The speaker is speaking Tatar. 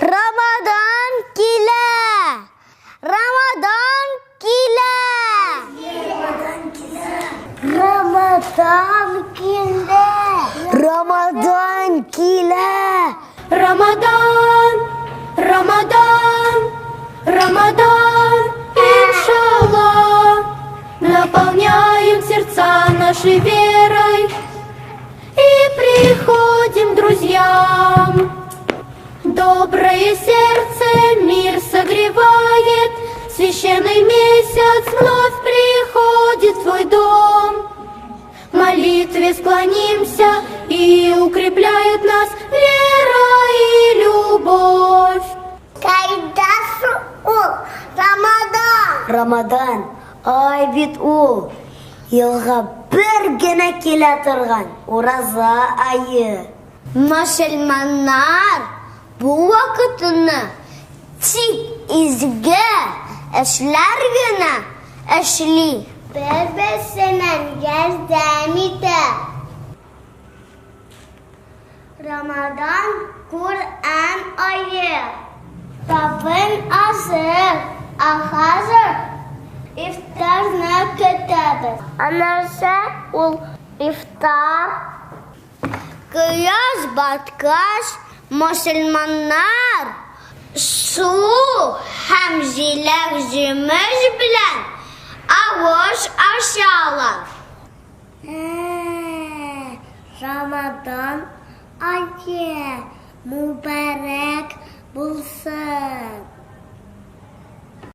Рамадан килә! Рамадан килә! Рамадан килә! Рамадан килә! Рамадан, Рамадан, Рамадан, иншалла, наполняем сердца наши верой и приходим к друзьям. Доброе сердце мир согревает, священный месяц вновь приходит в твой дом. В молитве склонимся и укрепляет нас вера и любовь. Кайда ул Рамадан? Рамадан, ай бит ул. Елга бер генә килә торган ураза ае. Мөселманнар бу вакытны тик изге эшләр генә эшли. Бер-берсеннән ярдәм итә. Рамадан Коръән ае. Табын әзер, ә хәзер ифтарны көтәбез. Ә нәрсә ул ифтар? Кояш баткач, мөселманнар су һәм җиләк-җимеш белән авыз ачалар. Рамадан ае мөбарәк булсын!